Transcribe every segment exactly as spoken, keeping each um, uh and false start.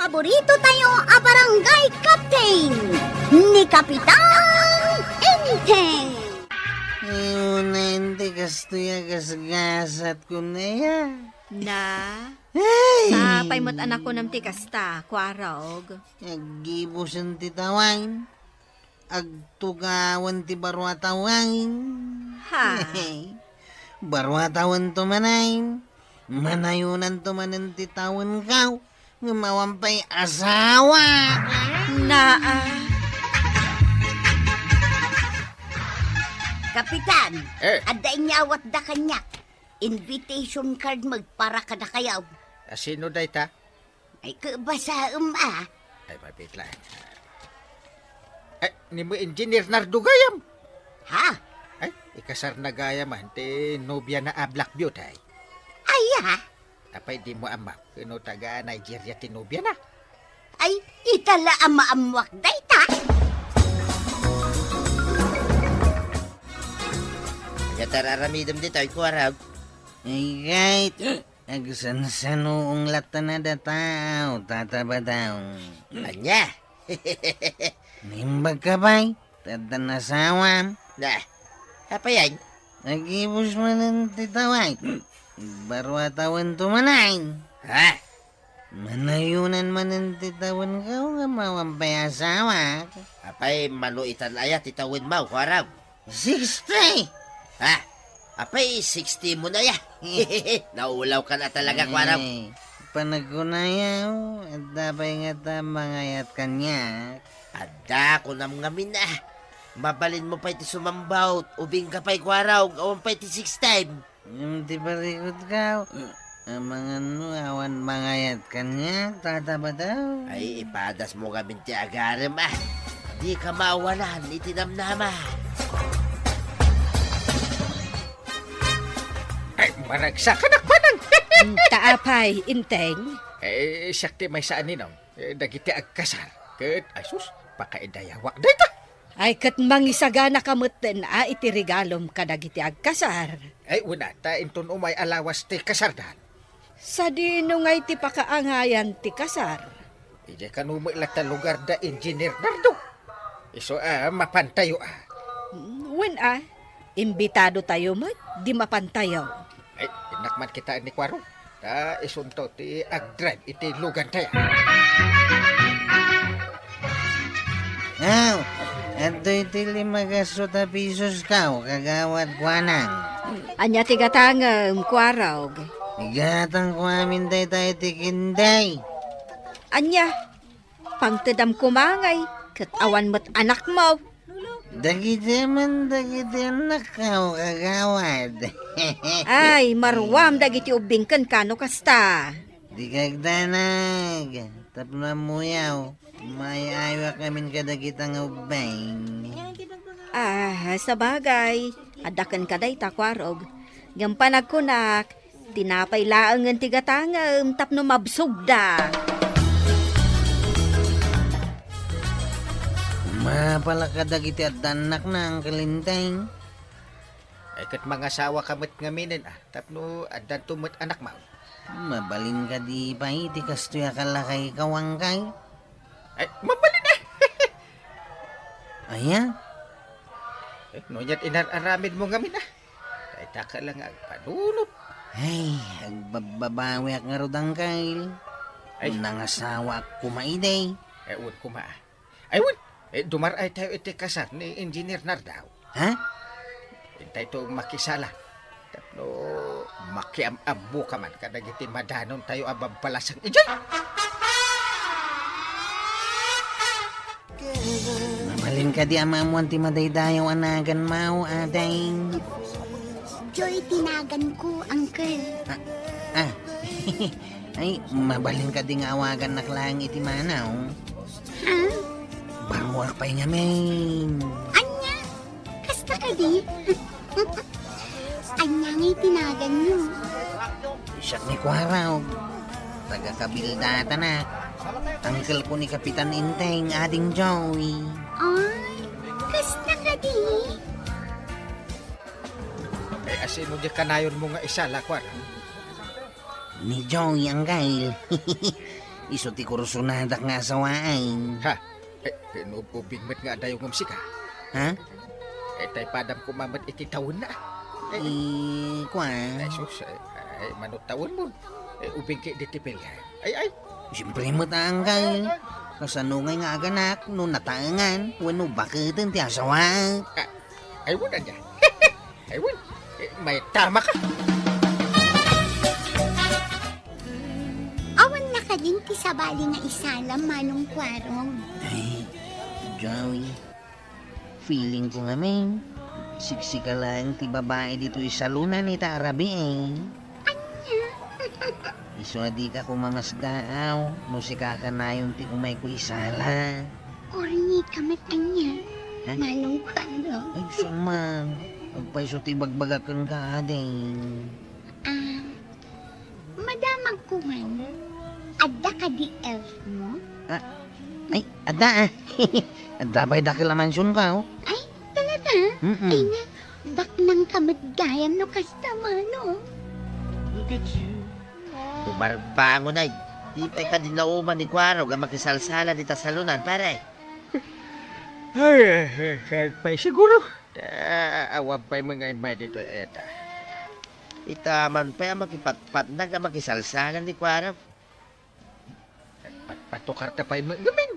Paborito tayo a barangay captain, ni Kapitan Enteng. Ay, unayen ti kastoy a gasgasat ko, Nea. Na? Ay! Apay met a nakunam ti kasta, Kuarog? Aggibusen ti tawain. Agtugawen ti baro a tawen. Ha? Baro a tawen to manen. Manayonanto manen ti tawenko, ngem awan pay asawa. Naa. Kapitan, Eh. Adda inyawatda kaniak. Invitation card met para kadakayo. A, sino dayta? Ay, kabasaem, a. Ay, mabitla. Ay, ni mo Engineer Nardo gayam. Ha? Ay, ikasarna gayam, a, ti nobiana a Black Beauty. Ay, a? Apay, di mo ammo, no taga Nigeria ti nobiana? Ay, ita la a maammoak dayta. Agtararamidim ditoy, Kuarog. Ay, guys. Agsansanoong latta a tao, Tata Badong. Ania? Naimbagka pay, ta addan asawam. Na, apay aya? Agibus manen ti tawen. Baro a tawen to manen. Ha? Manayonan manen ti tawenko ngem awan pay asawa. Apay, mano itan aya ti tawenmo, Kuarog? Sixty! Ha? Apay, sixty mo na ya? Naulawka na talaga, Kuarog. Ay, panagkunayo, adda pay ngata mangayat kaniak. Adda, kunam ngamin, a. Mabalin mo pay ti sumambawt, ubingka pay, Kuarog, awan pay ti sixty. Ngem ti parikutko, amangan no awan mangayat kaniak, Tata Badong. Ay, ipadas mo ngamin ti agarem, a. Dika maawanan iti namnama. Ay, maragsakanak, manang. Mm, ta apay, Enteng? Eh, siak ti maysa a ninong. Eh, dagiti agkasar. Ket, ay sus, pakaidayawak dayta. Ay, ket mangisaganaka metten a iti regalom kadagiti agkasar. Ay, wen a, ta inton umay a lawas ti kasardan. Sadino ngay ti pakaangayan ti kasar? Idiay kano met latta lugar da Engineer Nardo. Isu a mapantayo a. Mm, wen a, imbitadotayo met, di mapantayo. Ay, innak man kitaen ni Kuarog. Ta isunto ti agdrive iti lugantayo. Aw, adtoy ti lima ka pisosko, kagawad, kuanang. Ania ti gatangem, Kuarog? Igatangko amin dayta iti kinday. Ania? Pangtedam koma ngay, ket awan met anakmo. Dagiti man dagiti annakko, kagawad. Ay, maruam dagiti ubbing ken kano kasta. Dika agdanag, tapno ammoyo, maay-ayoak amin kadagita nga ubbing. Ah, sabagay, adda kenka dayta, Kuarog. Ngem panagkunak, tinapay laengen ti gatangem tapno mabsogda. Mapalaka dagiti adda annakna, Uncle Enteng. Ay, ket mangasawaka met ngaminen, a, tapno addanto met anakmo. Mabalin kadi pay ti kastoy a kalakayko, Uncle? Ay, mabalin, a. Aya? Eh, no, ania't inar-aramidmo ngamin, a? Daytaka la nga agpanunot. Ay, agbabbabawiak ngarud, Uncle. Ay. Nangasawaak koma idi. Eh, wen koma, a. Ay, wen, eh, dumar-aytayo iti kasar ni Engineer Nardo. Ha? Intayto makisala. Tapno makiam-ammoka man kadagiti madanontayo a babbalasang idiay. Mabalin kadi a maammoan ti madaydayaw a naganmo, Ading? Joy ti naganko, Uncle. Ah, ah. Ay, mabalin kadi nga awagannak laeng iti manaw? Ha? Baruak pay ngamin. Ania? Kasta kadi? Ania ngay ti naganyo? Siak ni Kuarog. Taga-Kabildatanak. Uncle ko ni Kapitan Enteng, Ading Joey. Ay, kasta kadi? Ay, asino di kanayonmo nga isala, Kuarog? Ni Joey, Uncle. Isu ti kursonadak nga asawaen. Ha? Eh, inub-ubing met nga adayongem sika. Ha? Eh, tay padam koma met iti tawenna. Eh, Eh, kuan. Ay, sus, ay, ay, mano tawenmon. Eh, ubing ketdi ti pilien. Ay, ay. Siyempre met, anggal. Kasano ngay nga aganak no nataengan wenno baketen ti asawaek? Ah, ay, wen, ania? Ay, wen. Eh, maitama ka. Awan na kadin ti sabali nga isalam, Manong Kuarog. Ay, Joey. Feeling ko ngamin, siksika laeng ti babai ditoy salonan ita a rabii. Ania? Isu a dika koma masdaaw no sika kanayon ti umayko isala. Korni ka met ania, Ha? Manong Kuarog. Ay, saan man? Agpayso ti ibagbagak kenka, ading. Ah, madamagko man. Adda kadi elf mo? Ah, ay, adda, ah. Adda pay dakkel a mansion ka, oh. Ay, talaga? Mm-mm. Ay na, baknang ka met gayam no kasta mano. Umarbangon ay. Di pay kadi nauman ni Kuarog a makisalsala dita salonan, pare. Ay, ay, ay, ay, pay siguro. Ah, awan pay mangay may ditoy eta. Ita man pay a makipatpatnag a makisalsala ni Kuarog. Patpatukar ta pay met ngamin.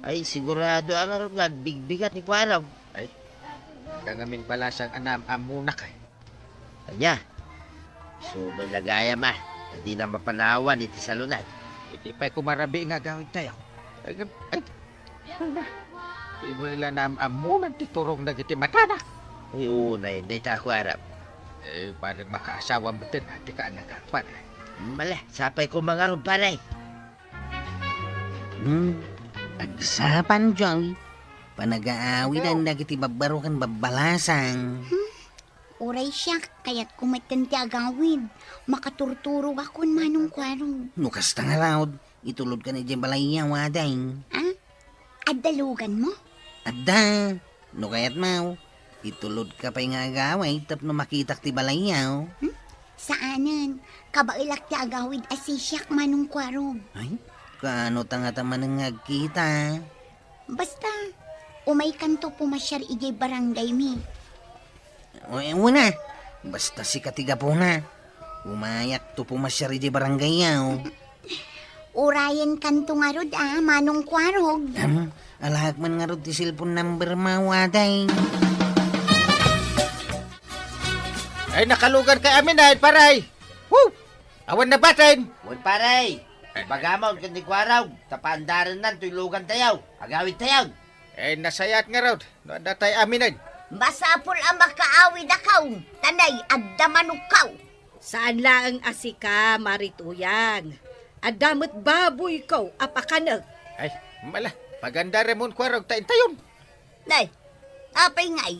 Ay, sigurado a ngarud nga agbigbigat ni Kuarog. Ay, ta ngamin balasang anam-amunak, ay. Ania? Subay la gayam a, ta dina mapanawan iti salonan. Iti pay koma rabii nga agawid tayo. Ay, ay, Di mo la naam-ammonan ti turong dagiti matana. Ay, unay, dayta, Kuarog. Eh, pare, makaasawa metten, ti kaanaga, pare. Mala, sapay koma ngarud, pare. Hmm, agsapa, Joey. Panagaawidan dagiti babbaro ken babbalasang. Hmm, uray siak, kayatko metten ti agawid. Makaturturogakon, Manong Kuarog. No kasta ngarud, itulodkan idiay balayyo, ading. Ah? Adda luganmo? Adda. No kayatmo, itulodka pay nga agawid tapno makitak ti balayyo. Hmm? Saanen. Kabaelak ti agawid a sisiak, Manong Kuarog. Ay, kaano ta ngata manen nga agkita? Basta, umaykanto pumasiar idiay barangaymi. O, eh, una, basta sika ti gapuna. Umayakto pumasiar idiay barangayyo. Urayenkanto ngarud a, Manong Kuarog. Am, alaek man ngarud ti cellphone number mo, ading. Ay, nakalugan kay amin ay, paray. Woo! Awan nabatin. Wen, paray. Ibagamon ken ni Kuarog, ta paandarennan toy lugan tayo. Agawid tayo. Eh, nasayaat ngarud, no adda tay aminen. Masapul a makaawidakaw, ta nay adda manokkaw. Saan laeng a sika, Mari Tuyang. Adda met baboyko a pakanek. Ay, mala, pagandaremon, Kuarog, ta intayon. Nay, apay ngay?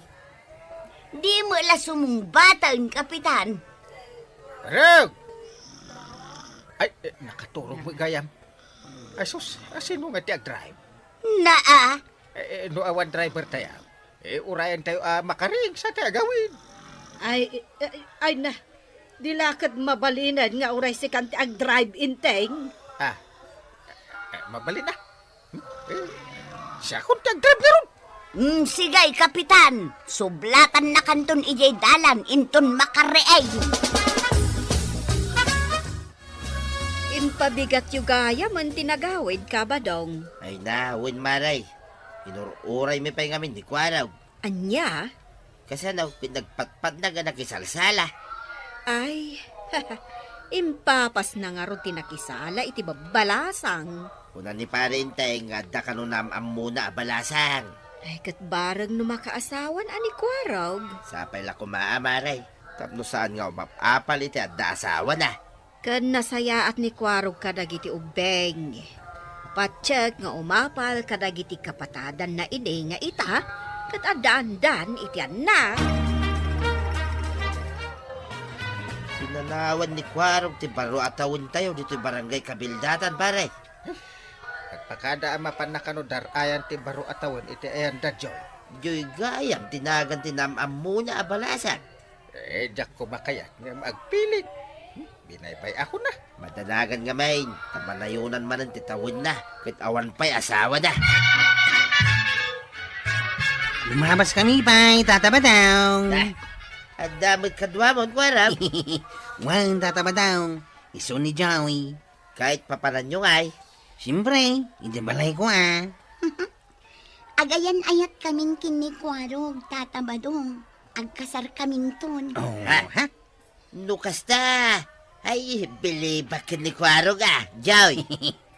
Di mo la sumungbaten, Kapitan. Rog! Ay, eh, nakaturog mo gayam. Ay, sus, asino nga ti agdrive? Naa. Eh, eh, no awan driver tayo, eh, urayan tayo a makariing sa ti agawid. Ay, ay, ay na, di la ket mabalinen nga uray sikan ti agdrive, Inteng. Ah, eh, mabalin na. Hmm? Eh, siakon ti agdrive ngarud. Mm, sige, Kapitan. Sublatannakanton idiay dalan inton makariing. Impabigatyo gayam ti nagawid, Kabadong. Ay na, wen, Maray. Inur-uraymi pay ngamin ni Kuarog. Ania? Kasano, pinagpatpatnag a nakisalsala? Ay, impapasna ngarud ti nakisala iti babbalasang. Kuna ni Pare Inteng nga adda kano naam-ammona a balasang. Ay, ket bareng no makaasawan a ni Kuarog. Sapay la koma a, Maray. Tapno saan nga umap-apal iti adda asawana. Ken nasayaat ni Kuarog kadagiti ubbeng. Patiek nga umapal kadagiti kapatadanna idi nga ita, ket addaandan iti annak. Pinanawan ni Kuarog ti baro a tawentayo ditoy barangay Kabildatan, pare. Agpakada a mapanna kano dar-ayan ti baro a tawen iti ayan da Joy. Joy gayam ti nagan ti naam-ammona a balasang. Eh, diak koma kayat nga agpilit. Hmm? Binaybay-akon na. Madanagan ngamin, ta manayonan manen ti tawenna, ket awan pay asawana. Lumabas kami pay, Tata Badong. Ah, adda met kaduamon, Kuarog? Wen, Tata Badong. Isu ni Joey. Ket papananyo ngay? Siyempre, idiay balayko, a. Agayan-ayat kamin ken ni Kuarog, Tata Badong. Agkasar kaminton. Oh, ha? Ha? No kasta, ay, bilibak ken ni Kuarog, a, Joey.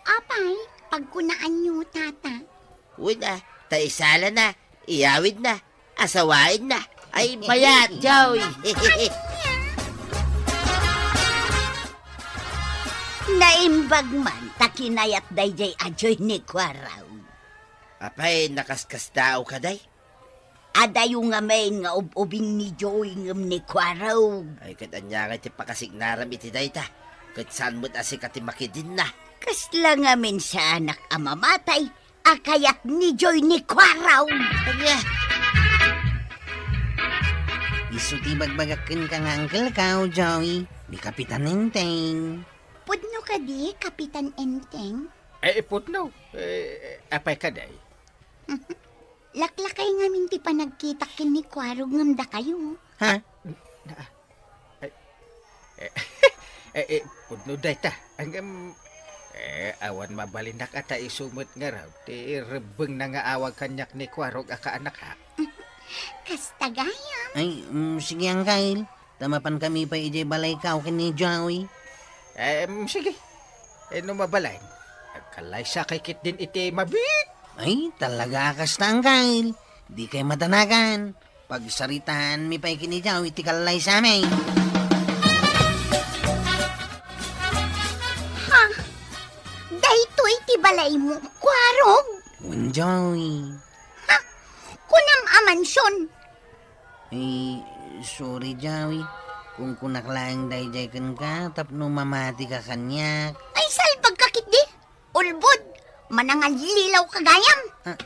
Apay, pagkunaanyo, Tata. Wen, a, ta isalana, iyawidna, asawaenna. Ay, mayat, Joey. Naimbag man ta kinayat daydiay a Joey ni Kuarog. Apay, nakaskasdaaw kadi? Adayo ngamin nga ub-ubing ni Joey ngem ni Kuarog. Ay, ket ania ngay ti pakasignaram iti dayta? Ket saan met a sika ti makidinna? Kasla ngamin saanak a mamatay a kayat ni Joey ni Kuarog. Ania? Isu ti ibagbagak kenka nga angkelko, Joey, ni Kapitan Enteng. Pudno kadi, Kapitan Enteng? Eh, pudno. Eh, apay kadi? Laklakay ngamin ti panagkitak ken ni Kuarog ngem dakayo. Ha? Na, eh, eh, eh, eh, pudno dayta. Ngem, eh, awan mabalinak a ta isu met ngarud ti rebbengna nga awag kaniak ni Kuarog a kaanak, ha? Kasta gayam. Ay, mm, sige, Angkel. Ta mapan kami pay idiay balayko ken ni Joey. Em, sige. Eh, no mabalin, agkallaysakay ketdin iti mabiit. Ay, talaga a kasta, Angkel. Dikay madanagan. Pagsaritaanmi pay ken ni Joey ti kallaysami. Ha? Daytoy ti balaymo, Kuarog? Wen, Joey. Ha? Kunam a mansion? Eh, sorry, Joey. Kunkunak laeng daydiay kenka tapno mamatika kaniak. Ay, salbagka ketdi! Ulbod! Manangallilaw ka gayam! Ah,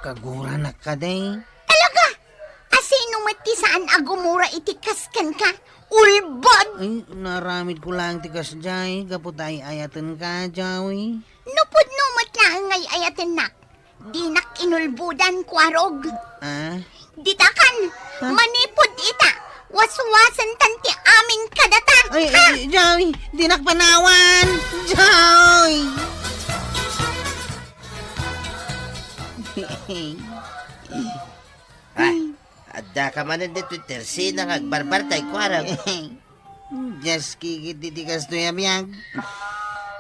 kaguranak kadi? Talaga! Asino met ti saan a gumura iti kas kenka? Ulbod! Ay, naaramidko laeng ti kasdiay gapu ta ay-ayatenka, Joey. No pudno met laeng nga ay-ayatennak, dinak inulbodan, Kuarog. Ah? Ditakan, ah? Manipud ita, waswasentan ti amin kadata. Ay, ha? Ay, Joey, dinak panawan! Joey! Ah, addaka manen ditoy tersina nga agbarbartay, Kuarog. Diay kikit iti kastoy a biag.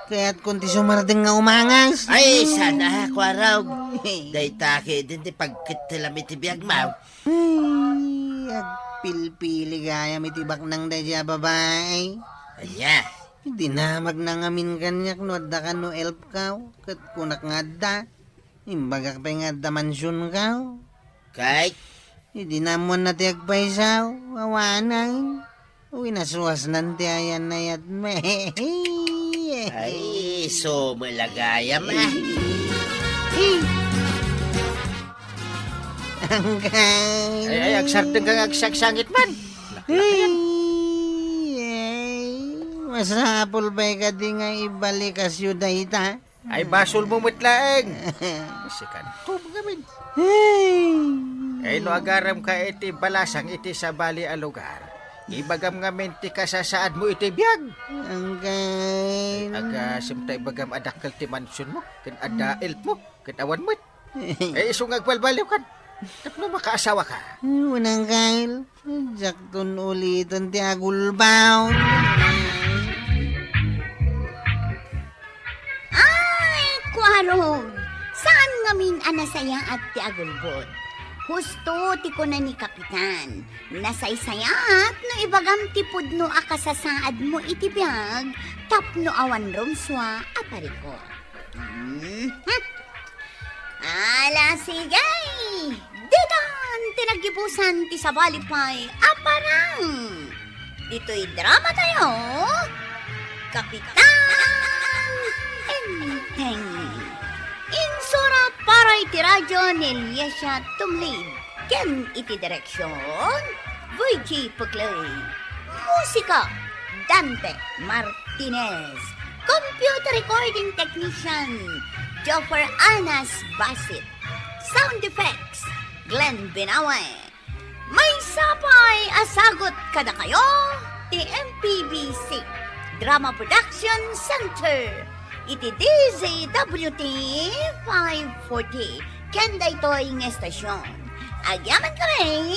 Kayatkon ti sumardeng nga umangas. Ay, saan a, Kuarog. Dayta ketdin ti pagkettelam iti biagmo. Ay, agpilpili gayam iti baknang daydiay a babai. Ania? Dinamagna ngamin kaniak no adda kano elpko, ket kunak nga adda. Imbagak pay nga adda mansionko. Kay? Idi naammoanna ti agpayso, awanen. Winaswasnan ti ayan-ayatmi. Ay, isu met la gayam, a. Angkay. Ay, ay, agsardengka nga agsangsangit man. Laklakayan. Ay, ay, masapul pay kadi nga ibalikasyo dayta? Ay, basolmo met laeng. Sikanto ngamin. Ay. Ay, no agaramka iti balasang iti sabali a lugar, ibagam ngamin ti kasasaadmo iti biag. Angkay. Ay, agasem ta ibagam a dakkel ti mansionmo, ken adda elpmo, ket awan met. Eh, isu nga agbalbaliwkan. Tapno makaasawaka. Unang kail, diakton uliten ti agulbaw. Ay, Kuarog! Saan ngamin a nasayaat ti agulbod? Husto ti kuna ni Kapitan, nasaysayaat no ibagam ti pudno a kasasaadmo iti biag tapno awan rumsua a parikut. Mhm. Ala, sige! Ditan ti naggibusan ti sabali pay a parang! Ditoy drama tayo, Kapitan Enteng. Insurat para iti radyo ni Eliasia Tumlid. Ken iti direksyon, Virgie Puclay. Musika, Dante Martinez. Computer recording technician, Joffer Anas Basit. Sound effects, Glenn Binawe. Maysa pay a sagut kadakayo ti M P B C Drama Production Center iti D Z W T five forty ken daytoy nga estasyon. Agyaman kami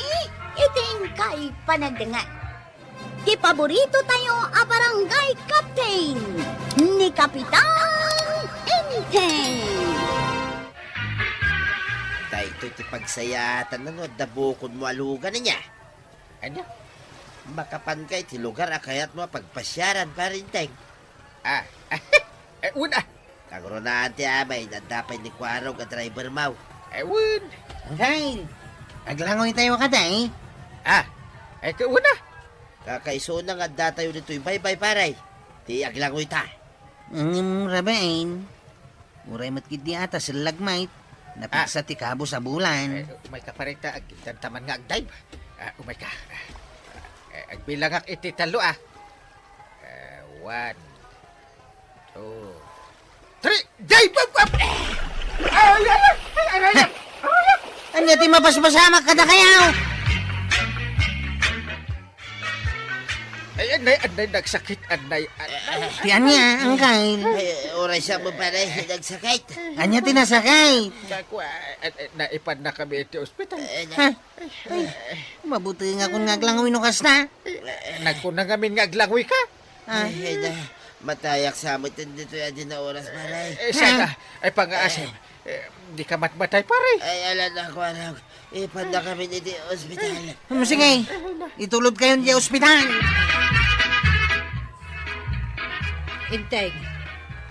iti inkay panagdengngeg. Ti paborito tayo a barangay captain, ni Kapitan Enteng. Daytoy ti pagsayaatan no adda bukodmo a lugan ania. Ania? Makapanka iti lugar a kayatmo a pagpasiaran, Pare Enteng? Ah, eh, una. Kagrunaan ti amay, adda pay ni Kuarog a driver mo. Eh, wen. Angkay, aglangoy tayo kadi? Ah, eh, kauna. Kakaisuna nga adda tayo ditoy baybay, pare. Ti aglangoy ta. Ngem, Rabain, uray met ketdi a ta sellag met. Napigsa ti kabus a bulan. Eh, umayka, pare, ta agindanta man nga agdive. Ah, umayka. Eh, agbilangak iti tallo, ah. Eh, one, two, three, dive! Ay, ay, ay, ay, ay, ay, ay, ay. Ania ti mabasbasamak kadakayo? Ay, anay, anay, nagsakit, anay, anay. Ti ania, angkay? Ay, uray sa mo pala, nagsakit. Ania ti nasakit? Naku, ah, eh, eh, naipannakami iti ospital. Eh, na- Ha? Ay, mabutengakon nga aglangoy no kasta. Nagkuna ngamin nga aglangoyka. Ah. Ay, ay, na, matayak sa mo, ditoy a di na oras, pare. Eh, saka, ay, pangaasem. Eh, di ka matmatay, pare. Ay, ala na, Kuarog. Ipannakami iti ospital. Hmm, sige. Itulod kayo di ospital. Enteng,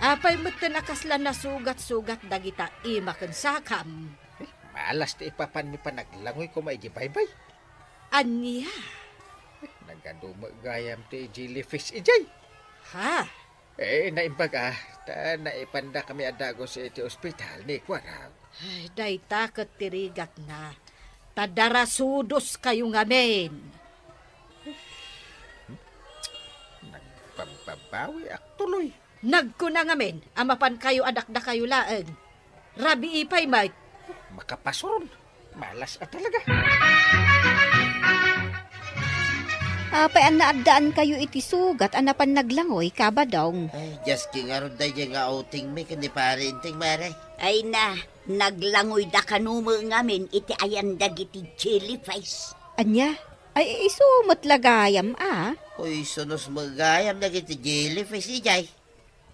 apay metten a kasla nasugat-sugat dagita ima ken sakam? Eh, malas ti ipapanmi panaglangoy koma iti baybay. Ania? Eh, nagadu met gayam ti jellyfish idiay. Ha? Eh, naimbag a, ta naipannakami a dagus iti ospital ni Kuarog. Ay, dayta ket ti rigatna. Ta darasudos kayo ngamin. Nagbababawiak tuloy. Nagkuna ngamin a mapan kayo a dakdakayo laeng. Rabii pay met. Makapasurol. Malas a talaga. Apay a naaddaan kayo iti sugat a napan naglangoy, Kabadong? Ay, just king ngarud daydiay nga outing mi ken ni Pare Enteng, mare. Ay na, naglangoy da kano met ngamin iti ayan dagiti jellyfish. Ania? Ay, isu met la gayam a. Uy, sunus met gayam dagiti jellyfish idiay.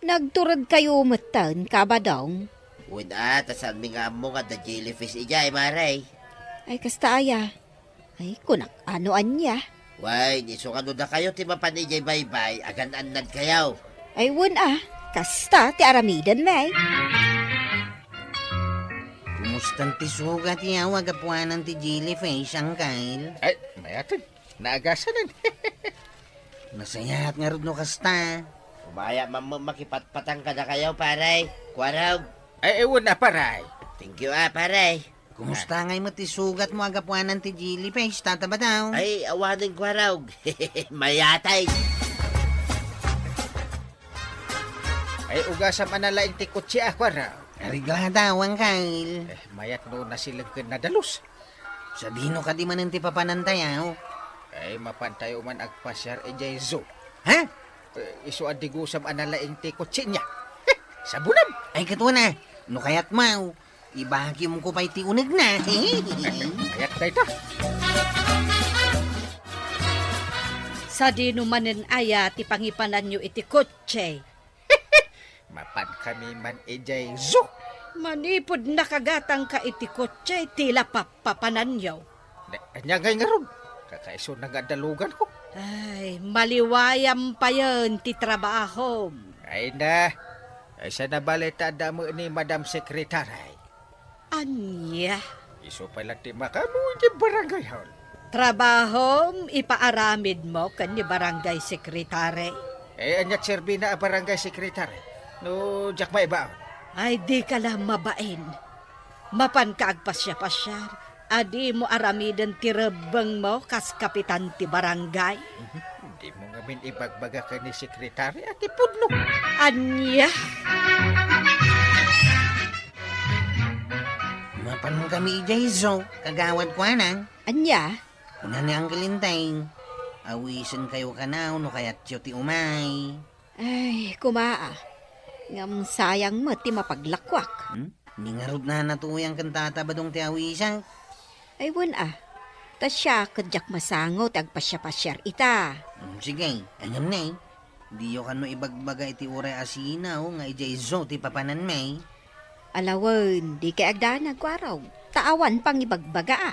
Nagtured kayo metten, Kabadong? Wen a, ta saanmi nga ammo nga adda jellyfish idiay, mare. Ay, kasta aya. Ay, kunak, ano ania? Wen, isu nga no dakayo ti mapan idiay baybay, agan-annad kayo. Ay, wen a, kasta ti aramiden, may. Kumustan ti sugat yaw a gapuanan ti jellyfish, Angkel? Ay, mayaten. Naagasanen. Nasayaat ngarud no kasta. Umaya man met makipatpatang kadakayo, pare. Kuarog. Ay, ewan na, pare. Thank you, ah, pare. Kumusta ngay met ti sugatmo a gapuanan ti jellyfish, Tata Badaw? Ay, awanen, Kuarog. Mayatay. Ay, ugasam a nalaing ti kotse, ah, Kuarog. Arigla ta, Angkel. Eh, mayat no nasileng ken nadalus. Sadino kadi manen ti papanantayo? Ay, mapantayo man agpasiar idiay zoo. Ha? Eh, isu a digusam a nalaing ti kotse nia. Eh, sabunam! Ay, ket wen a, no kayatmo, ibagimko pay ti unegna. Kayat dayta. Sadino manen aya ti pangipananyo iti kotse? Mapankami man idiay zoo. Manipud nakagatangka iti kotse, ti la pappapananyo. Ne, ania ngay ngarud? Kakaisuna nga adda luganko. Ay, maliwayam payen ti trabahom. Ay na, ay, sana bale ta adda met ni Madam Secretary. Ania? Isu pay la ti makaammo iti barangay hall. Trabahom ipaaramidmo ken ni barangay secretary? Eh, ania ti serbina a barangay secretary no diak maibaon? Ay, dika la mabain. Mapanka agpasiapasiar a dimo aramiden ti rebbengmo kas kapitan ti barangay? Mhm. Dimo ngamin ibagbaga ken ni Sekretary a ti pudno. Ania? Mapan kami idiay zoo, Kagawad Kuanang. Ania? Kuna ni Uncle Enteng, awisenkayo kano no kayatyo ti umay. Ay, kumaa. Ngem sayang met ti mapaglakuak. Hmm? Ni ngarud, Nana Tuyang ken Tata Badong ti awisak. Ay, wen a. Ta siak ket diak masango ti agpasiapasiar ita. Hmm, sige, ngem ne, diyo kano ibagbaga iti uray a sinaw nga idiay zoo ti papananmi. Ala wen, dikay agdanag, Kuarog, ta awan pangibagbaga a.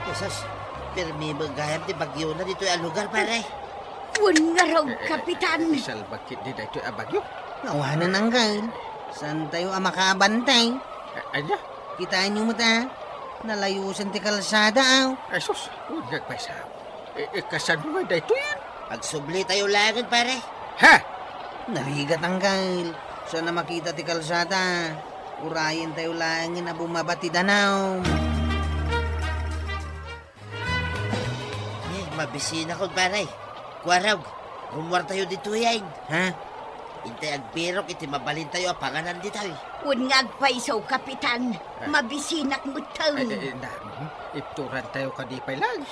Jesus, pirmi met gayam ti bagyona ditoy a lugar, pare. Wen ngarud, Eh, eh, Kapitan. Isalbag ketdi daytoy a bagyo. Awanen, Uncle. Saantayo a makaabantay. Eh, ania? Kitaenyo met a, nalayosen ti kalsada, aw. Ay, sus, wen nga agpayso. Eh, eh, kasano nga daytoy? Agsublitayo laengen, pare. Ha? Narigat, Uncle. Saan a makita ti kalsada. Urayentayo laengen a bumaba ti danaw. Eh, mabisinakon, pare. Kuarog, rummuartayo ditoyen. Ha? Intay agbirok iti mabalintayo a panganan ditoy. Wen nga agpayso, Kapitan. Ah. Mabisinak metten. Ay, ay, ay, na, mhm. Ibturantayo kadi pay laeng.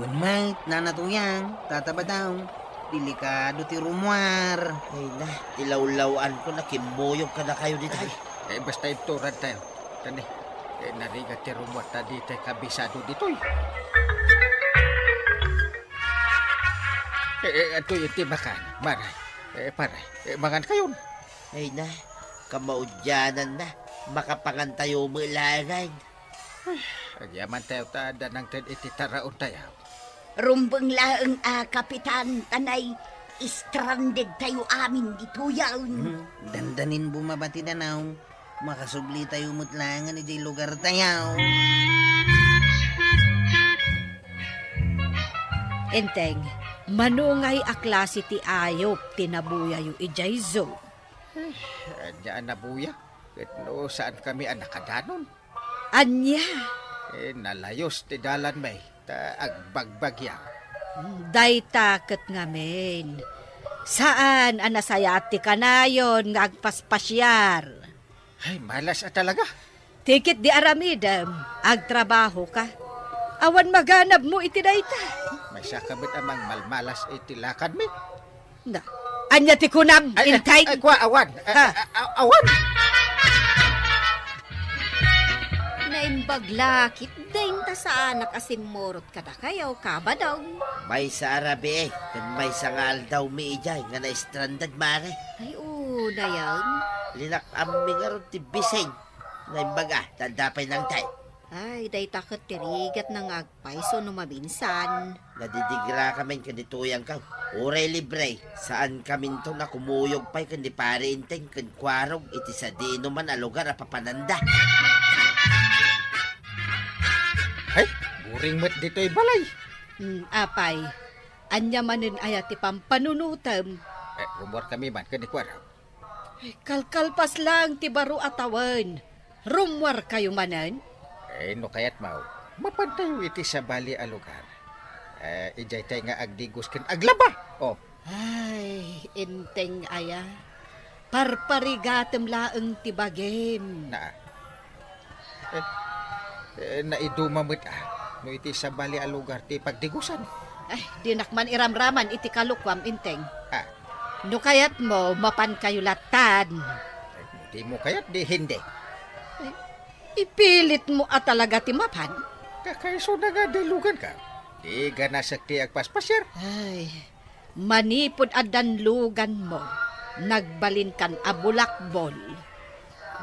Wen met, Nana Tuyang, Tata Badong. Delikado ti rummuar. Ay na, ti lawlaw-anko a kimmuyog kadakayo ditoy. Eh, basta ibturantayo. Tani, eh, narigat ti rummuarta ditoy, kabisado ditoy. Eh, eh, adtoy iti makan, Mare. Eh, pare, eh, mangankayon. Ay na, kamaudiananna, makapangantayo met laengen. Ay, agyamantayo ta adda nangted iti taraontayo. Rumbeng laeng a, Kapitan, ta nai-strandedtayo amin ditoyen. Hmm, dandanin bumaba ti danaw. Makasublitayo met laengen idiay lugartayo. Enteng, mano ngay a klase ti ayup ti nabuyayo idiay zoo? Eh, ania a nabuya? Ket no, saankami a nakadanon. Ania? Eh, nalayos ti dalanmi, ta agbagbagyo. Dayta ket ngamin. Saan a nasayaat ti kanayon nga agpaspasiar. Ay, malas a talaga. Ti ketdi aramidem, agtrabahoka. Awan maganabmo iti dayta. Maysaka met a mangmalmalas iti lakadmi. Na, ania ti kunam, Ay, ay, Enteng? Ay, kua, awan. Ay, Ha? ay, ay, awan. Naimbag la ketdin ta saanak a simmurot kadakayo, Kabadong. Maysa a rabii, ken maysa nga aldawmi idiay nga na-stranded, Mare. Ay, unayen. Linak-ammi ngarud ti bising. Naimbag a, ta adda pay nangted. Ay, dayta ket ti rigatna nga agpayso no maminsan. Nadidigrakamin ken ni Tuyangko. Uray libre, saankaminton a kumuyog pay ken ni Pare Enteng ken Kuarog iti sadinoman a lugar a papananda. Ay, buring met ditoy balay. Hmm, apay, ania manen aya ti pampanunotem? Eh, rummuarkami man ken ni Kuarog. Ay, kalkalpas laeng ti baro a tawen. Rummuarkayo manen? Eh, no kayatmo, mapantayo iti sabali a lugar. Eh, idiaytay nga agdigos ken aglaba. Oh. Ay, Enteng aya. Parparigatem laeng ti bagim. Naa. Eh, eh, naiduma met a, no iti sabali a lugar ti pagdigosan. Ay, dinak man iramraman iti kalukuam, Enteng. Ah. No kayatmo, mapankayo latta. Ay, no dimo kayat, di hindi. Ay, ipilitmo a talaga ti mapan? Kakaisuna nga diluganka. Di ganasek ti agpaspasiar. Ay, manipud a danluganmo, nagbalinkan a bulakbol.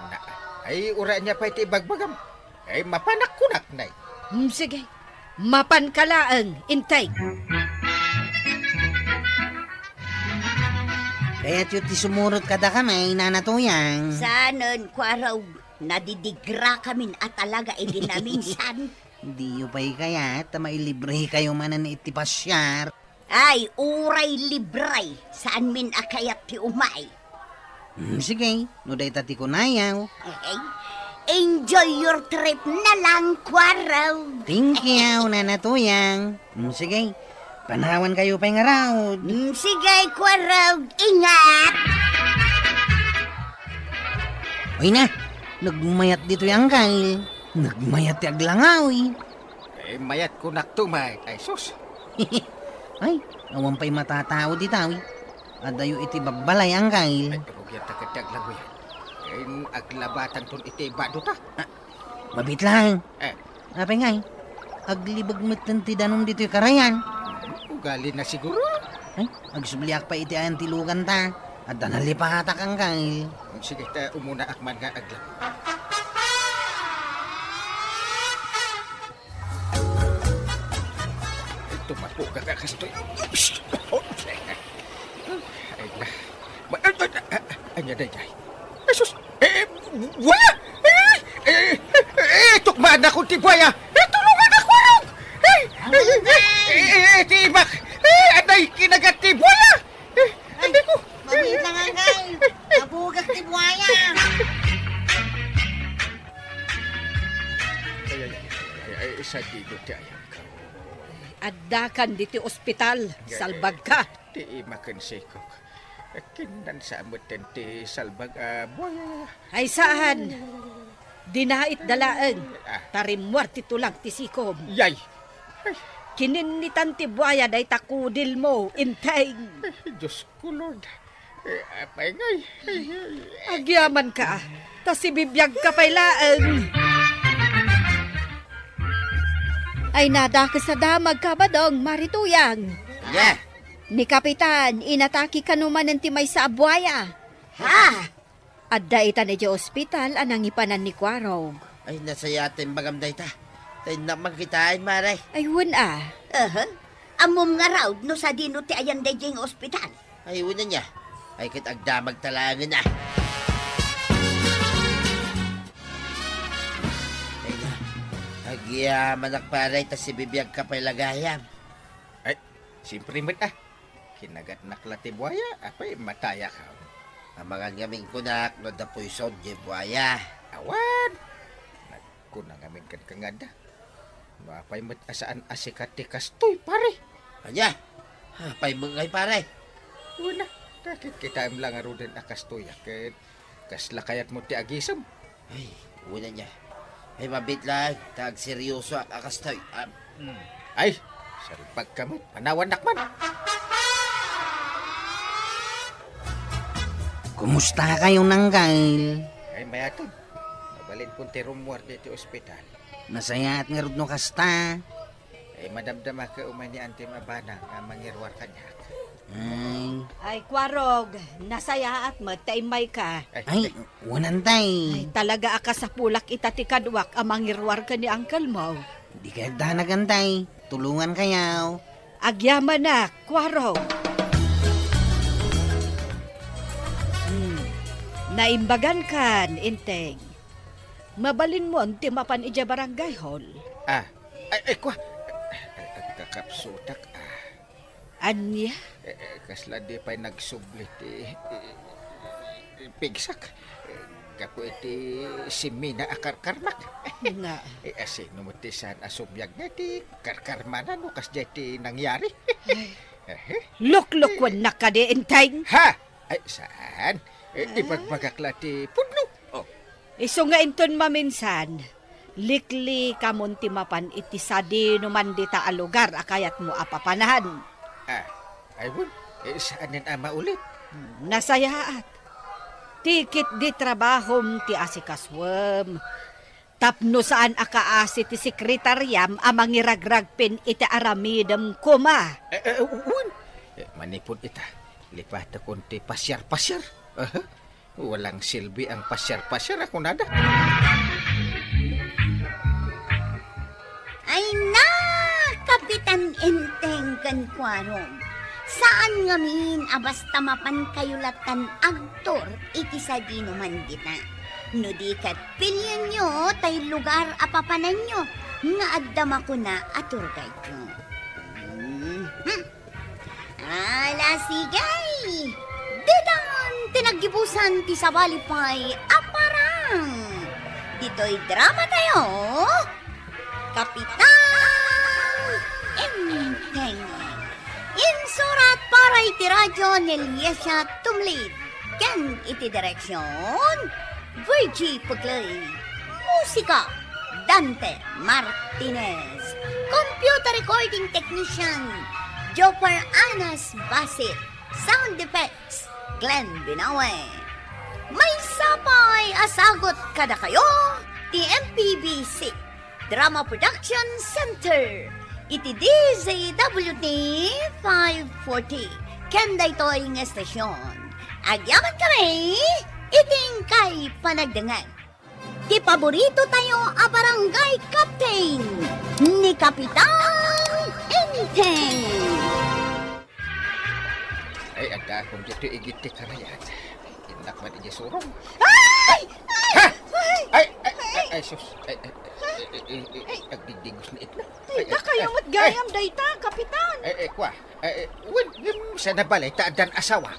Na, ay, uray ania pay ti ibagbagam. Ay, mapanak kunak, nay. Hmm, sige. Mapanka laeng, Enteng. Kayatyo ti sumurot kadakami, Nana Tuyang? Saanen, Kuarog. Nadidigrakamin a talaga idi naminsan. Diyo pay kayat ta mailibrekayo manen iti pasiar? Ay, uray libre, saanmin a kayat ti umay. Hmm, sige, no dayta ti kunayo. Ay, Enjoy your trip na lang, Kuarog. Thank you, Nana Tuyang. Mm, sige, panawankayo pay ngarud. Mm, sige, Kuarog, ingat. Uy na, nagmayat ditoy, Angkal. Nagmayat ti aglangaw, eh. Eh, mayat kunak tumet. Ay, sus. Ay, awan pay matatao dita, eh. Adayo iti babbalay, Angkal. Ay, rugian ta ket ti aglaguyan. Ken aglabatanton iti badota. Ah, mabit lang. Eh. Apay ngay, aglibeg metten ti danum ditoy karayan. Ugalina siguro. Ay, agsubliak pay iti ayantilugan ta. Adda nalipatak, Angkal. Sige, ta umunaak man nga agla. Tumapo ka, ka, kastoy. Ay, na. Ma-, ay, ay, ay, ay, anya daydiay? Jesus! Eh, eh, buaya! Eh, eh, eh, eh, tukmaanakon ti buaya! Eh, tulongan ako, Arog! Eh, eh, eh, eh, eh, ti imak! Eh, aday, kinagat ti buaya! Eh, aday ko! Mabit lang, Angkal. Nabugak ti buaya. Ay, ay, ay, ay, ay, sadido ti ayam ka. Addakan diti ospital, salbag ka. Ti imaken sikok. Kinansa metten ti salbag a buaya. Ay, saan. Dinait da laeng. Ah. Ta rimmuar ti tulang ti sikom. Yay! Ay. Kininnitan ti buaya dayta kudilmo, Enteng. Ay, Diosko, Lord. Eh, apay ngay. Ay, ay, ay. Agyaman ka, ta sibibiag ka pay laeng. Ay, nadakes a damag ka, Badong, Mari Tuyang. Ania? Ni Kapitan, inatake kano manen ti maysa a buaya. Ha? Adda ita idiay ospital a nangipanan ni Kuarog. Ay, nasayaat ta imbagam dayta. Ta innak man kitaen, Mare. Ay, wen a. Aha. Ammom ngarud no sadino ti ayan daydiay nga ospital? Ay, wen ania. Ay, ket agdamag ta laengen a. Ay, na. Agyamanak, pare, ta sibibiag ka pay la gayam. Ay, simpre met a. Kinagatnak la ti buaya, apay matayak. Amangan ngamin kunak no adda poison diay buaya. Awan. Nagkuna ngamin kenka nga adda. No apay met a saan a sikat ti kastoy, pare. Ania? Apay met ngay, pare? Wen a, ta ket kitaem la ngaruden a kastoy a ket kasla kayatmo ti agisem. Ay, wen ania. Ay, mabit lang, ta agseryosoak a kastoy. Ah, mm. Ay, salbag ka met. Panawannak man. Kumusta kayo, Angkal? Ay, mayaten. Mabalinkon ti rummuar ditoy ospital. Nasayaat ngarud no kasta. Eh, madamdama ka umay ni Antem a bana nga mangiruar kaniak. Ay. Ay, Kuarog, nasayaat met ta immay ka. Ay, ay, wen, Antay. Ay, talaga a kasapulak ita ti kaduak a mangiruar ken ni uncle mo. Di kay agdanag, Antay. Tulungan kayaw. Agyamanak, Kuarog. Hmm. Naimbagan kan, Enteng. Mabalinmon ti mapan idiay barangay hall. Ah, Ay, ay, kua. Ay, ay, kakapsutak, ah. Ania? Eh, eh, kasla di pay nagsubli ti, eh, eh, pigsak. Eh, gapu iti simina a karkarmak. Nga. Eh, asino met ti saan a subiag nga ti karkarmana no kasdiay ti nangyari? Ay. Ehe. Luklukuennak kadi, Enteng? Ha? Ay, saan? Eh, ah, ibagbagak la ti pudno. Oh. Isu nga inton maminsan, liklikamon ti mapan iti sadinoman dita a lugar a kayatmo a papanan. Ah, ay, wen, eh, saanen a maulit? Hmm, nasayaat. Ti ketdi trabahom ti asikasuem. Tapno saan a kaasi ti sekretariam a mangiragragpin iti aramidem koma. Eh, eh, wen. Eh, manipud ita, lipatekon ti pasiar-pasiar. Aha. Walang silbi ang pasiar-pasiar a kunada. Ay na, Kapitan Enteng ken Kuarog. Saan ngamin a basta mapankayo latan agtur iti sadinoman dita. No di ket, pilienyo tay lugar a papananyo nga adda makuna a tour guide-yo. Mhm. Ala, sige! Ditan ti naggibusan ti sabali pay a parang! Itoy drama tayo, Kapitan Enteng. Insurat para iti radyo ni Liesia Tumlid ken iti direksyon, Virgie Puglay. Musika, Dante Martinez. Computer recording technician, Jopar Anas Basit. Sound effects, Glenn Binawe. Maysa pay a sagut kadakayo ti M P B C Drama Production Center iti D Z W T five forty. Ken daytoy nga estasyon, agyaman kami iti inkay panagdengngeg. Ti paborito tayo a barangay captain, ni Kapitan Enteng. Ay, adda akong dito igid ti karayan. Innak man iti surong. Ay! Ha? Ay, ay, ay, ay, sus. Ay, ay, ay, ay, ay, ay, agdigdigos ni Edna. Ay, ay, dakayo met gayam dayta, Kapitan. Ay, ay, kwa. Ay, ay, wen, ngem sa nabalay ta addan asawak.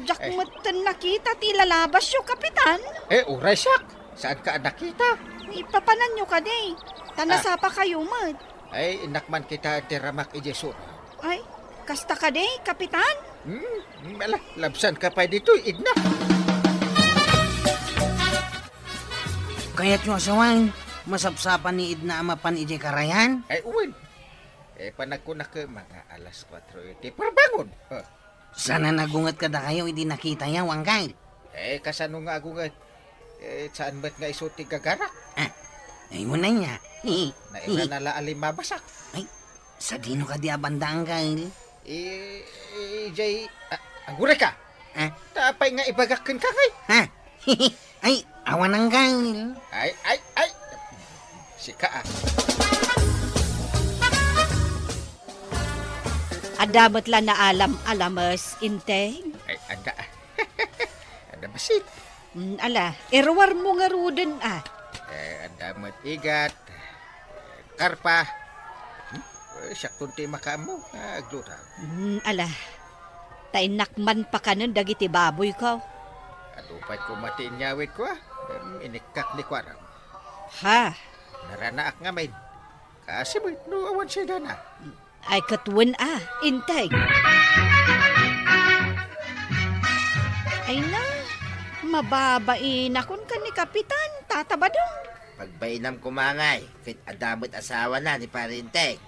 Diak metten nakita ti ilalabasyo, Kapitan. Eh, uray siak. Saanka a nakita? Ipapananyo kadi. Ta nasapakayo met. Ay, innak man kita ti ramak iti surong. Ay, kasta kadi, Kapitan? Hmm, ala, labsanka pay ditoy, Edna. Kayatyo a sawen, masapsapan ni Edna a mapan idiay karayan? Ay, wen. Eh, panagkunak, mga alas kuatro iti parbangon. Huh. Saan a nagunget kadakayo idi nakitayo, Angkel? Eh, kasano nga agunget? Eh, saan met nga isu ti gagarak? Ah, ay, mo na niya. Nairana la a limabasak. Ay, sadino kadi a banda, Angkel? Eh, eh, jay, ah, aguray ka? Ah? Ta apay nga ibagak kenka, ngay? Ha? Ay, awan, Angkel. Ay, ay, ay! Sika, ah. Adda met la naalam-alames, Enteng? Ay, adda. Adda bassit. Mm, ala, iruarmo ngaruden, ah. Eh, adda met igat, karpa. Hmm? Eh, siakton ti makaammo, ah, agluto. Mm, ala. Ta innak man pakanen dagiti baboyko. Adu pay koma ti inyawidko, ah. Em, inikkak ni kuarang. Ha? Naranaak ngamin. Kaasi met no awan sidana. Ay, ket wen a, Enteng. Ay na, mababainakon ken ni Kapitan, Tata Badong. Pagbainam koma ngay, ket adda met asawana ni Pare Enteng.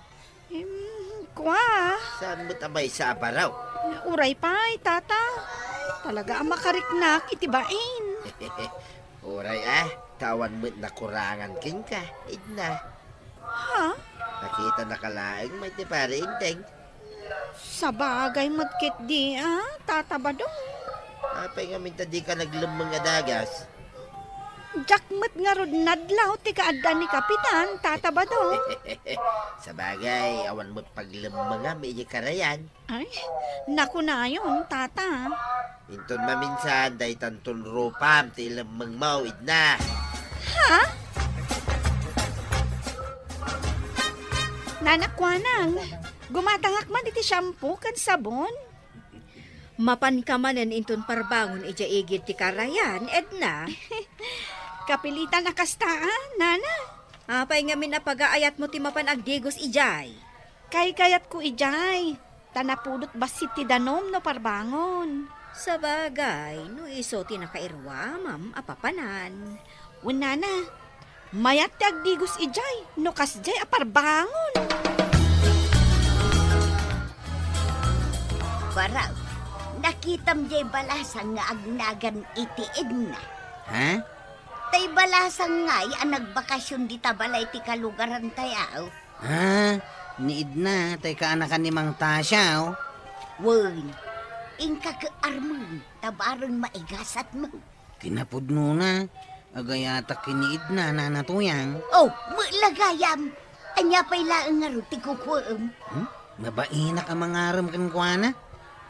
Em, kua? Saan met a maysa a baro? Uray pay, Tata. Talaga a makariknak iti bain. Uray, ah, ta awan met nakurangan kenka, Edna. Ha? Nakitanaka laeng met ni Pare Enteng. Sabagay met ketdi, ah, Tata Badong. Apay ngamin ta dika naglemmeng a dagas? Diak met ngarud nadlaw ti kaadda ni Kapitan, Tata Badong. Sabagay, awan met paglemmengam idiay karayan. Ay, nakunayon, Tata. Inton maminsan, daytanton rupam ti ilemmengmo, Edna. Ha? Nana, kuanang, gumatangak man iti shampoo ken sabon? Mapanka manen inton parbangon idiay igid ti karayan, Edna. Kapilitan a kasta, a, Nana. Apay ngamin a pagaayatmo ti mapan agdigos idiay? Kaykayatko idiay. Ta napudot bassit ti danum no parbangon. Sabagay, no isu ti nakairuamam a papanan. Wen, Nana, mayat ti agdigos idiay no kasdiay a parbangon. Barang, nakitam diay balasang nga agnagan iti Edna? Ha? Tay balasang ngay a nagbakasyon dita balay ti kalugarantayo. Ha? Ni Edna, tay kaanakan ni Mang Tasio? Wen, inka ket armen, ta bareng maigasatmo. Kinapudnona, agayatak ken ni Edna, Nana Tuyang. Oh, met la gayam. Ania pay laeng ngarud ti kukuem? Hmm? Mabainak a mangarem kenkuana.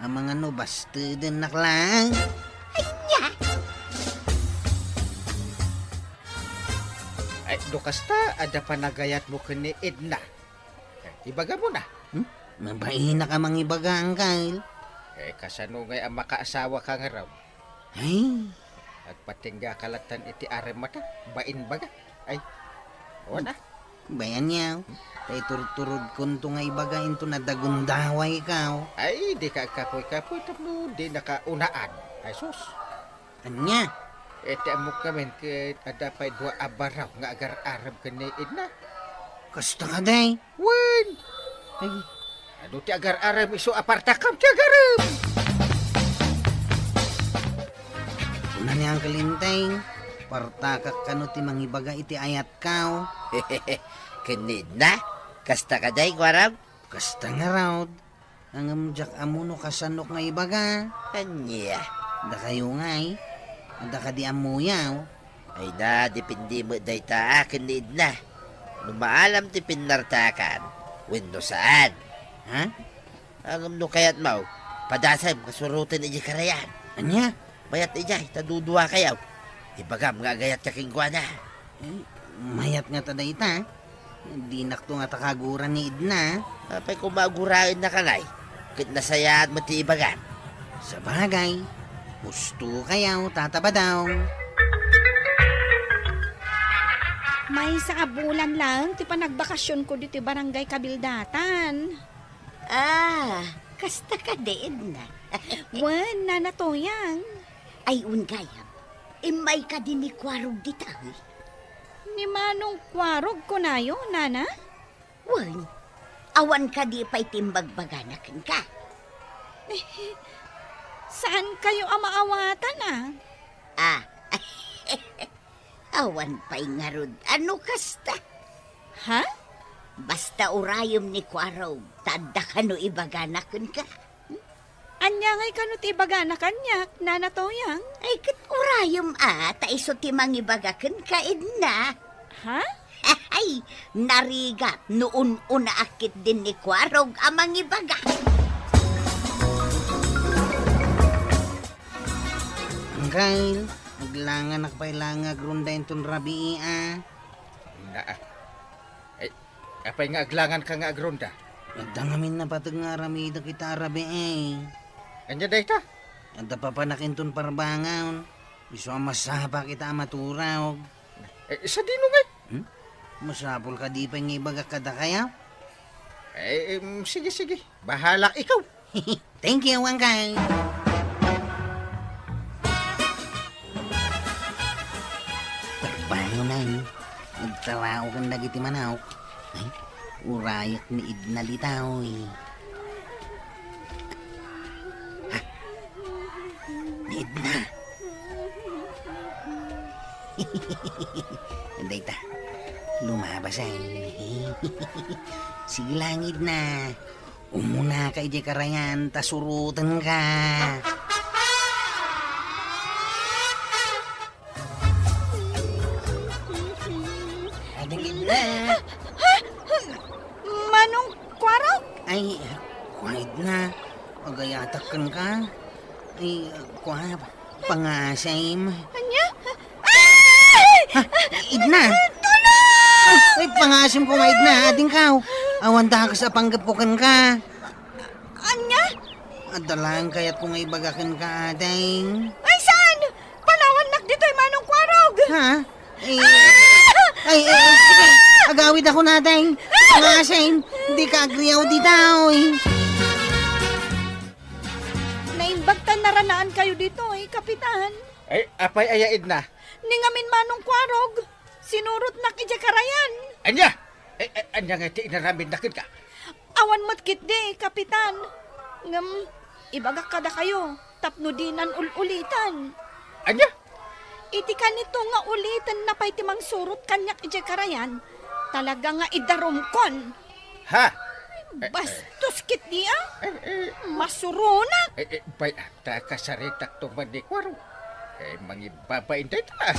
Amangan no bastedennak laeng. Ania? Ay, no kasta, adda panagayatmo ken ni Edna. Eh, ibagamo na. Hmm? Mabainak a mangibaga, Angkel. Eh, kasano ngay a makaasawaka ngarud? Ay, Agpatingga ka lattan iti arem mata, bain baga. Ay, wana. Bayan niya, tay turturodkonto nga ibaga into nadagundawaykaw. Ay, di ka agkapoy-kapoy tapno di nakaunaan. Ay, sus. Ania? Iti ammok ngamin ket adda pay dua a baraw nga agar-arem ken ni Edna. Kasta kadi? Wen! Ay. Adu ti agar-arem isu a partakam ti agarem? Kuna ni Uncle Enteng, partakak kano ti mangibaga iti ayatkaw? Ken ni Edna? Kasta kadi, Kuarog? Kasta ngarud. Ngem diak ammo no kasanok nga ibaga. Ania? Dakayo ngay, adda kadi ammoyo? Ay na, depende met dayta a ken ni Edna. No maalam ti pinnartakan, wenno saan. Ha? Ngem no kayatmo, padasem nga suroten idiay karayan. Ania? Mayat idiay, ta duduakayo. Ibagam nga agayatka kenkuana. Eh, mayat ngata dayta. Dinakto ngata kagura ni Edna. Apay koma aguraennak ngay, ket nasayaat met ti ibagam. Sabagay, husto kayo, Tata Badong. Maysa a bulan laeng ti panagbakasionko ditoy Barangay Kabildatan. Ah, kasta kadi, Edna? Wen, Nana Toyang. Ay, wen gayam. Immay kadi ni Kuarog dita, eh? Ni Manong Kuarog kunayo, Nana? Wen, awan kadi pay ti imbagbagana kenka? Saan kayo a maawatan, ah? Ah, awan pay ngarud a no kasta. Ha? Basta urayem ni Kuarog, ta adda kano ibagana kenka. Ania ngay kano ti ibagana kaniak, Nana Toyang? Ay, ket urayem a, ta isu ti mangibaga kenka, Edna. Ha? Ay, narigat no un-unaak ketdin ni Kuarog a mangibaga. Angkel, aglanganak pay la nga agronda inton rabii, a. Naa. Ay, apay nga aglanganka nga agronda? Adda ngamin napateg nga aramidek ita a rabii. Ania dayta? Adda papanak inton parbangon. Isu a masapak ita a maturog. Eh, sadino ngay? Hmm? Masapul kadi pay nga ibagak kadakayo? Eh, em, sige, sige. Bahalak ikaw. Thank you, Angkel. Parbangonan, agtaraokan dagiti manok. Ay, urayak ni Edna dita, oy. Ha? Ni Edna. Dayta, lumabas ay. Sige lang, Edna. Umunaka idiay karayan ta surotenka. Adingit na. Manong Kuarog? Ay, kuwaid na. Agayatak kenka. Ay, kuwa, pangasim. Ania? Ay! Ha? Edna! Tulong! Ay, pangasim ko nga, Edna. Adingkaw. Awan dakas a panggepko kenka. Ania? Adda laeng kayatko nga ibaga kenka, ading. Ay, saan? Panawannak ditoy, Manong Kuarog! Ha? Eh, ay, eh, sige. Agawidakon, ading. Pangasim. Dika agriaw dita, oy. Naimbag ta naranaan kayo ditoy, Kapitan. Ay, apay aya, Edna? Ni ngamin, Manong Kuarog, sinurotnak idiay karayan. Ania? Ay, ay, ania nga ti inaramidna kenka? Awan met ketdi, Kapitan. Ngem, ibagak kadakayo, tapno dinan ul-ulitan. Ania? Iti kanito nga ulitenna pay ti mangsurot kaniak idiay karayan, talaga nga idarumkon. Ha? Eh, eh. Bastos ketdi, a. Eh, eh. Masuronak. Eh, eh, bay, ta kasaritakto man ni Kuarog. Eh, mangibabain dayta.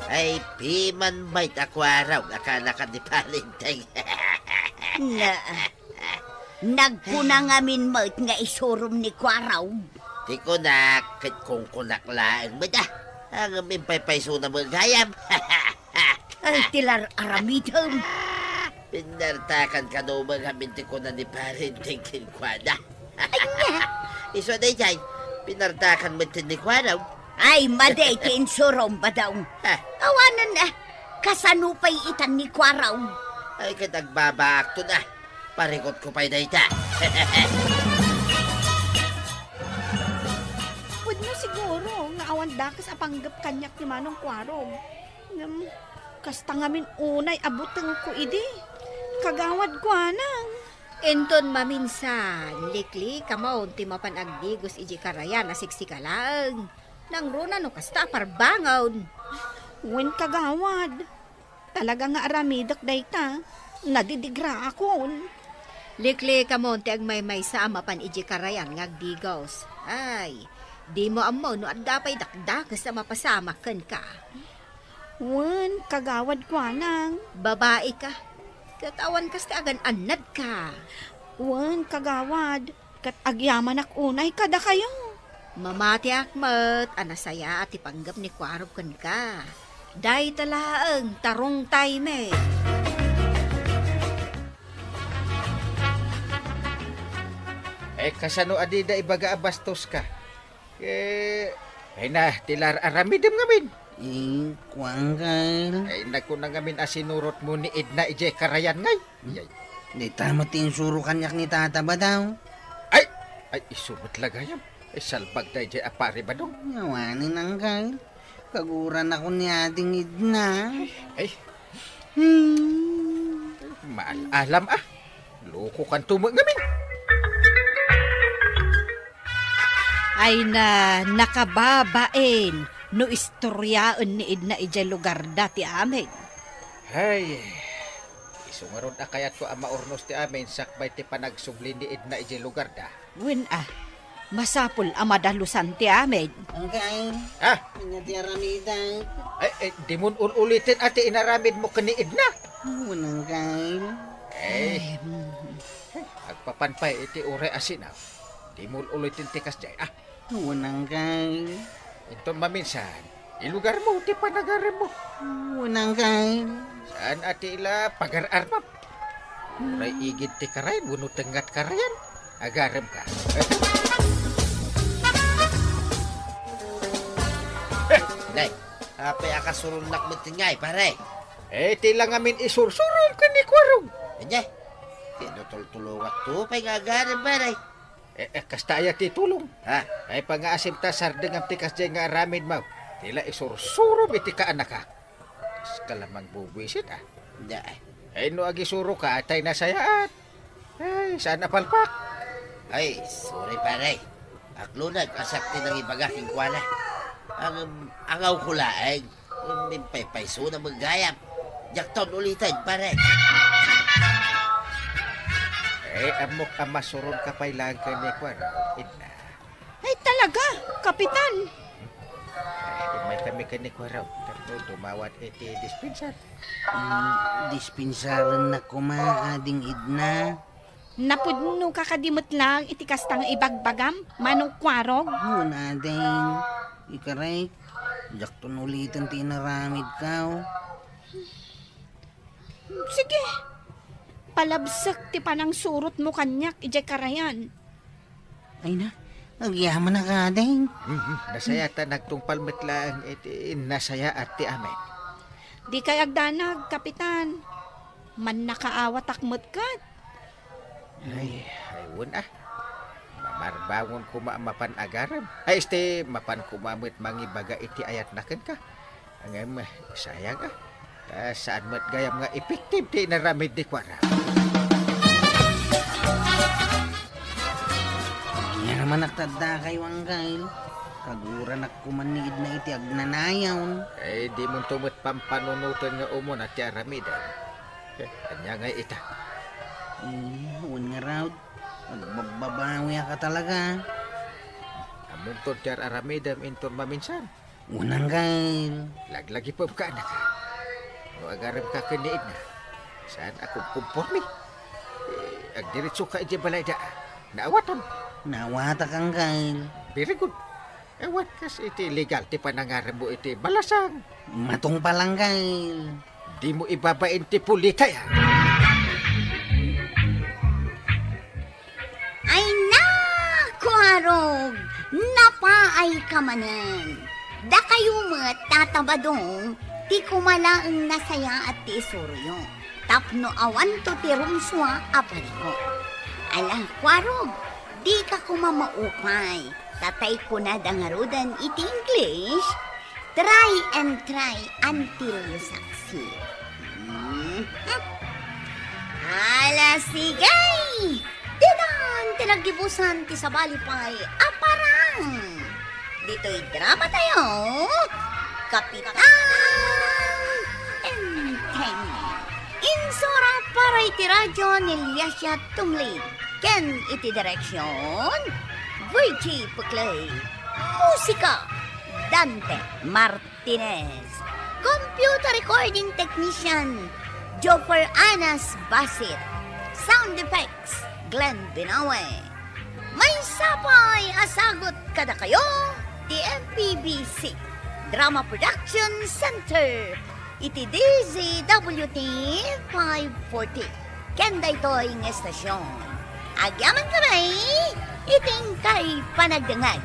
Ay, piman bay ta Kuarog a kaanakan ni Pare Enteng. Na, nagkuna ngamin met nga isurom ni Kuarog. Ti kunak, ket kunkunak laeng met, a. Ngem impaypaysona met gayam. Ay, ti lar-aramidem. Pinnartakan kano met ngamin ti kuna ni Pare Enteng kenkuana. Anya? Isu a daydiay, pinardakan met ni Kuarog. Ay, madi ti insurom, Badong. Ah. Awanen, eh, kasano pay itan ni Kuarog? Ay, ket agbabaakto na. Parikot ko pay dayta. Pudno siguro nga awan dakes a panggep kaniak ni Manong Kuarog. Ngem, kasta ngamin unay a butengko idi. Kagawad Kuanang. Inton maminsan, liklikam ti mapan agdigos idiay karayan a siksika laeng. Nangruna no kasta a parbangon. Wen, kagawad. Talaga nga aramidek dayta. Nadidigraakon. Liklikam ti agmaymaysa a mapan idiay karayan nga agdigos. Ay, dimo ammo no adda pay dakdakes a mapasamak kenka. Wen, kagawad Kuanang. Babaika. Ket awan kasta agan-annadka. Wen, kagawad. Ket agyamanak unay kadakayo. Mamatiak met a nasayaat ti panggep ni Kuarog kenka. Dayta laeng, tarungtay met. Eh, kasano a dida ibaga a bastoska? Eh, ay na, ti la ar-aramidem ngamin. Eh, kuan, Kyle. Ay, nagkuna ngamin a sinurotmo ni Edna idiay karayan ngay. Ay, ay. Dayta met ti insuro kaniak ni Tata Badong. Ay! Ay, isu met la gayam. Ay, salbag daydiay a pari Badong. Awanen, Uncle. Kaguranakon ni Ading Edna. Ay. Hmm. Maal-alam, ah. Lokokanto met ngamin. Ay na, nakababain no istoryaen ni Edna idiay lugarda ti amin. Ay, isu ngarud a kayatko a maurnos ti amin sakbay ti panagsubli ni Edna idiay lugarda. Wen a, masapul a madalusan ti amin. Uncle, ah? Ania ti aramidek? Ay, ay, dimon ul-uliten a ti inaramidmo ken ni Edna. Wen, Uncle. Ay, hmm. Agpapan pay iti uray a sinaw. Dimon ul-uliten ti kasdiay, ah. Wen, Uncle. Inton maminsan, ilugarmo ti panagaremmo. Wen, Uncle. Saan a ti la pagar-armam? Uray igid ti karayan wenno tengnga ti karayan, agaremka. Eh, nay, apay a kasuronnak met ngay, pare? Eh, ti la ngamin isursurom ken ni Kuarog. Ania? Tinutultulongakto pay nga agarem, pare. Eh, eh, kasta aya ti tulong. Ha? Ay, pangaasim ta sardengam ti kasdiay nga aramidmo. Ti la isursurom iti kaanaka. Kas ka la mangbubuisit, ah. Da. Ay, no agisuroka, tay nasayaat. Ay, saan a palpak? Ay, sorry, pare. Aglunag, asak ti nangibaga kenkuana. Ang, angawko laeng. Impaypaysona met gayam. Diakton uliten, pare. Eh, ammok a masuronka pay laeng ken ni Kuarog, Edna. Ay, talaga, Kapitan. Eh, immay kami ken ni Kuarog tapno dumawat iti dispensar. Mm, dispensarennak koma, Ading Edna. Napudnoka kadi met laeng iti kasta nga ibagbagam, Manong Kuarog? Wen, Ading. Ikarek, diakton uliten ti inaramidko. Sige. Palabsek ti panangsurotmo kaniak idiay karayan. Ay na, agyamanak, Ading. Mhm, nasayaat a nagtungpal met laeng iti nasayaat ti amin. Dikay agdanag, Kapitan. Mannakaawatak met ket. Ay, ay, wen a. Mamarbangon koma a mapan agarem. Ay, este, mapan koma met mangibaga iti ayatna kenka. Ngem, sayang a. Ta saan met gayam nga effective ti inaramid ni Kuarog. Agyamanak ta adda kay, Uncle. Kaguranak koma ni Edna iti agnanayon. Ay, dimonto met pampanunoten nga umuna ti aramidem. Eh, ania ngay ita? Hmm, wen ngarud, agbabbabawiak talaga. Ammonto ti ar-aramidem inton maminsan. Wen, Uncle. Laglagipem ka, anak, a. No agaremka ken ni Edna, saan a kumkompormi. Eh, agdiretsoka idiay balayda, a. Naawatam. Naawatak, Uncle. Very good. Awan kas iti legal ti panangaremmo iti balasang. Matungpal, Uncle. Dimo ibabain ti pulitay, a. Ay na! Rog, napaayka manen. Dakayo met, Tata Badong, ti kumalaeng nasayaat ti isuroyo. Tapno awanto ti rumsua a paniko. Ala, Kuarog, dika koma maupay. Tatay kunada ngaruden iti English, "Try and try until you succeed." Hmm. Ala, sige! Ditan ti naggibusan ti sabali pay a parang. Ditoy drama tayo, Kapitan Enteng. Insurat para iti radyo ni Liasia Tumlig. Ken iti direksyon, Virgie Puclay. Musika, Dante Martinez. Computer recording technician, Joffer Anas Basit. Sound effects, Glenn Binawe. Maysa pay a sagut kadakayo ti M P B C Drama Production Center iti D Z W T five forty. Ken daytoy nga estasyon, agyamankami iti inkay panagdengngeg.